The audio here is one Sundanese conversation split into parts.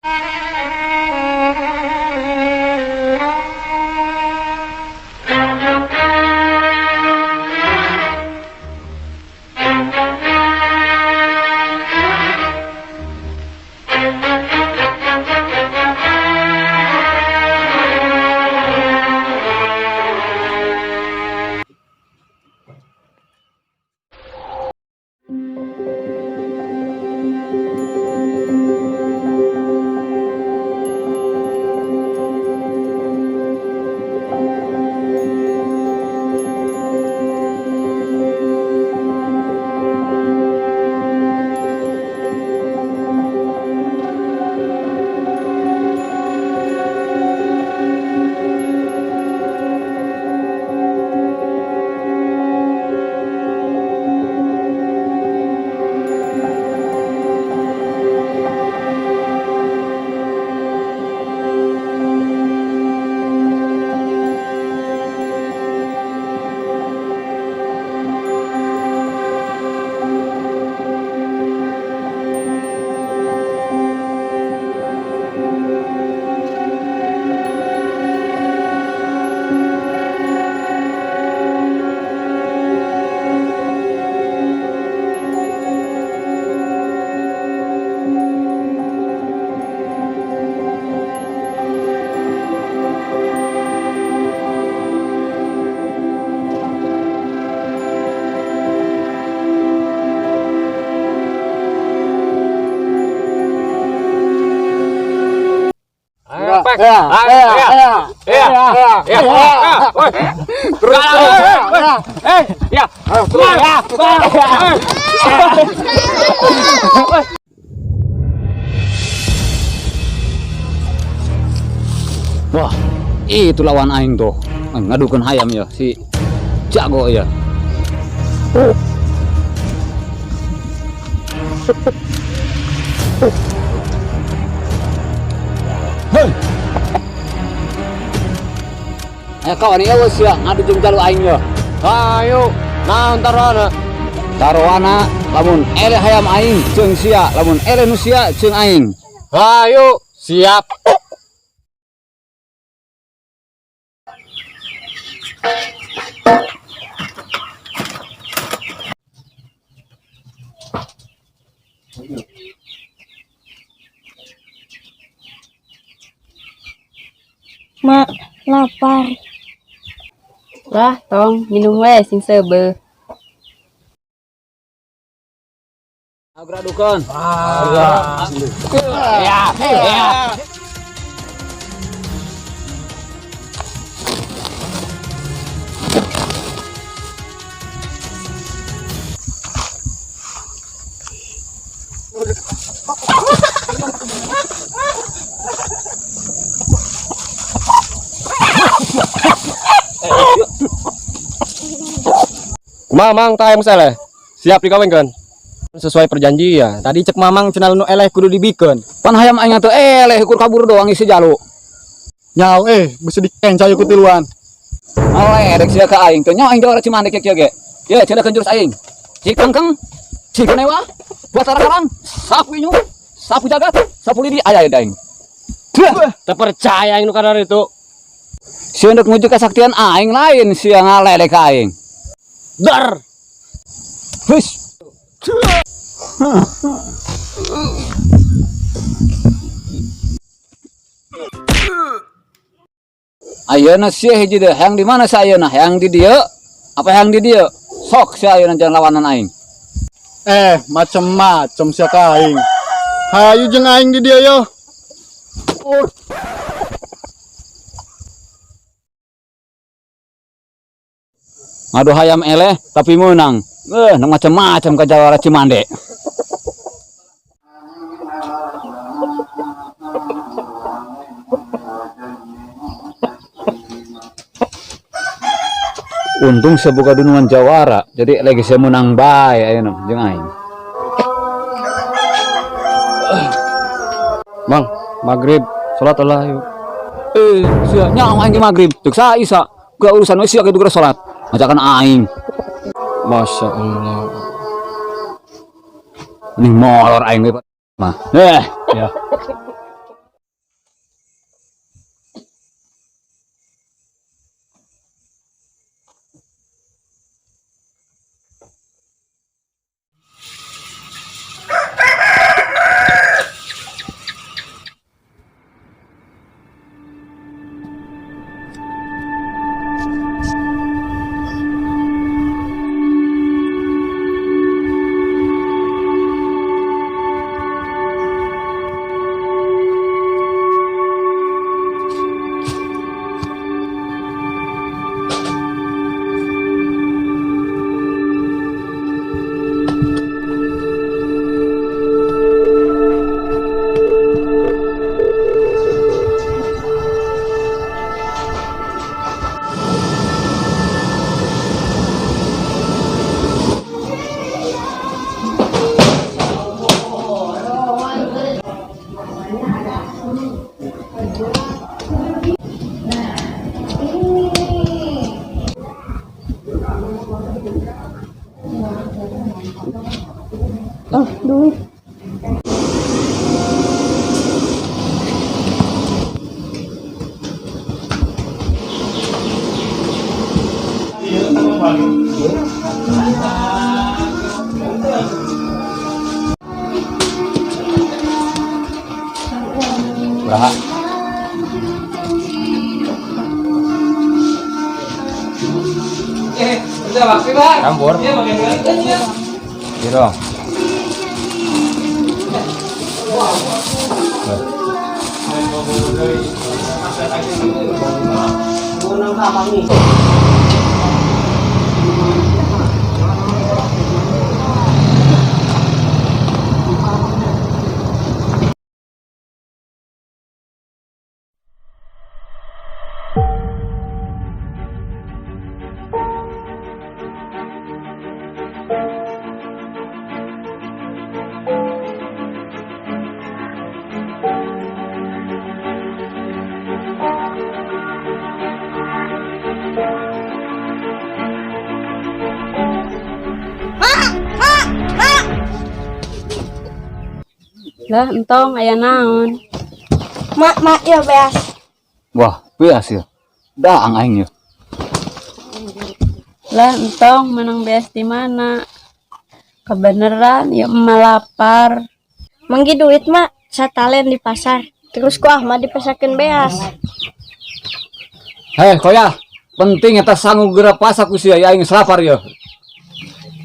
Ya. Wah, itu lawan aing tuh. Ngadukeun hayam ya si jago ya. Hei. Ayo kawan ieu geus ya ngadu jeung jalu aing ya. Ayo, naon taruhana? Taruhana lamun eleh hayam aing jeung sia, lamun eleh nu sia jeung aing. Ayo, siap. Mak, lapar. Lah, tong minum we sing seubeuh. Agradukeun. Ya, ya. Kumaha Mang tah hayam eleh? Siap dikawinkeun. Sesuai perjanjian. Tadi cek Mamang cenah nu eleh kudu dibikeun. Pan hayam aing teh eleh ukur kabur doang isi jalu. Nyau bisi dikenca ku tiluan. Alah, rek sia ka aing teh nya aing jawara Cimande kieu ge. Ye, cenah jurus aing. Cikengkeng, Cikenewa, Batara Karang, sapu inyu, sapu jagat, sapu lidi aya aing. Teu percaya aing nu kadar itu. Sia ndek nguji kasaktian aing lain sia ngaledek ka aing. Dar. Hus. Ayeuna sia hiji deui, hayang di mana sia ayeuna? Hayang di dieu apa hayang di dieu? Sok sia ayeuna jangan lawanan aing. Macem-macem sia ka aing. Hayu jeung aing di dieu yo. Ngadu hayam eleh tapi menang. Nu macem-macem ka jawara Cimande. Untung sebuka dunungan jawara, jadi lagi saya menang bae ayeuna jeung aing. Mang, maghrib, salat lah yuk. Sia nyaho aing di maghrib. Ceuk sa Isa, gak urusan we sia kitu geus salat. Ngajakan aing. Masya Allah. Ini molor aing we, Pak. Mah. Ya. Oh, duit. Berapa? Campur. Iya dong. Lah, entong aya naon? Mak, mak, ya beas. Wah, beas ya. Daang aing ya. Lah, entong menang beas di mana? Kebeneran ya emak lapar. Manggi duit, mak. Satalen di pasar. Terus ku Ahmad dipesakeun beas. Hei, koya. Penting eta sangu geura pasak ku sia ya aing lapar ya.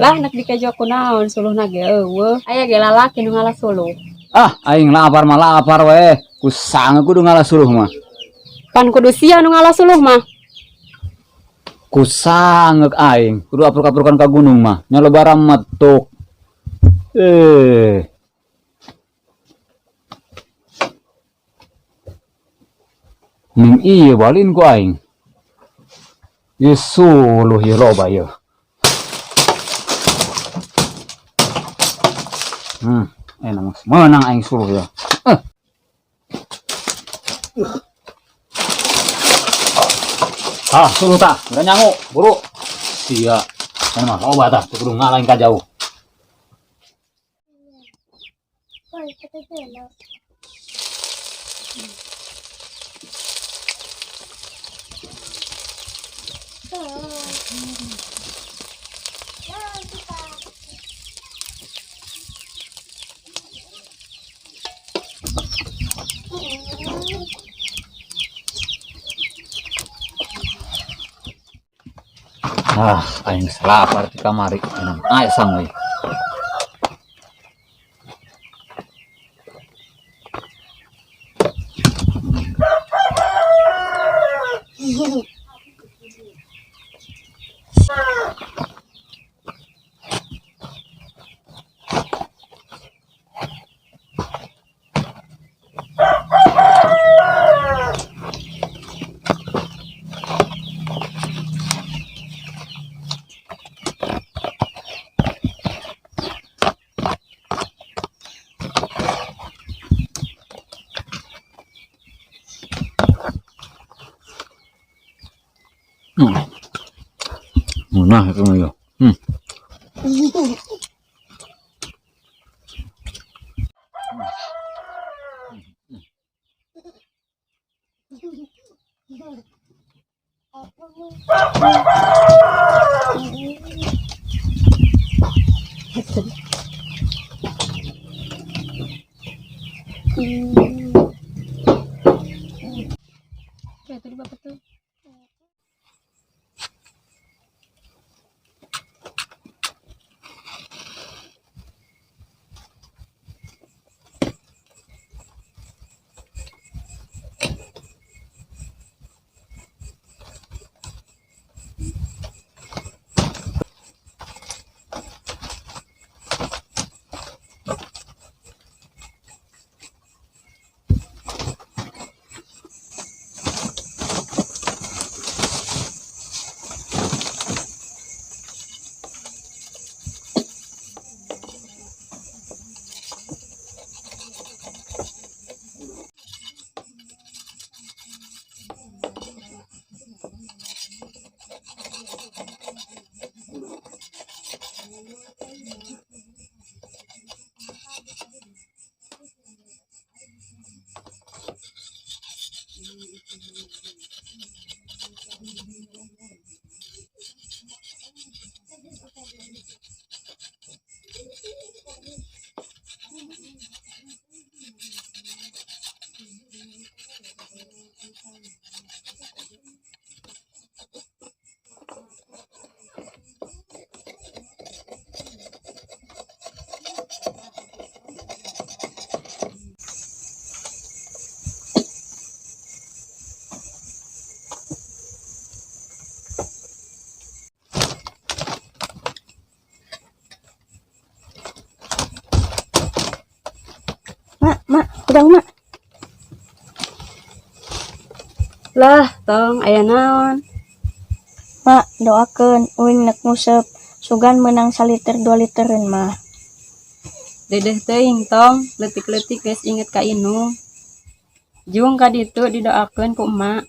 Lah, nak dikejo ku naon suluhna ge eueuh. Aya ge lalaki nu ngalah suluh. Ah, aing lapar mah lapar we. Ku sangu kudu ngalah suluh mah. Pan kudu sia nu ngalah suluh mah. Ku sangeuk aing kudu apruk-aprukan ka gunung mah. Nya lebaran metuk. Ning ieu balin ku aing. Ieu suluh ieu loba ieu. Enak mas. Menang aing suluh ya. Ah, suluh tah, udah nyangu, buru. Sia. Kan mah loba tah, kudu ngalahin ka jauh. Ah, aing lapar di kamari. Enak, ayo sang we. Nah, itu mah ya. Kayak tadi bapak tuh. Hudang, Mak. Lah, Tong, aya naon? Mak, doakeun uing nek nguseup. Sugan menang saliter 2 litereun mah. Dedeh teuing, Tong, leutik-leutik geus inget ka indung. Jung ka ditu didoakeun ku emak.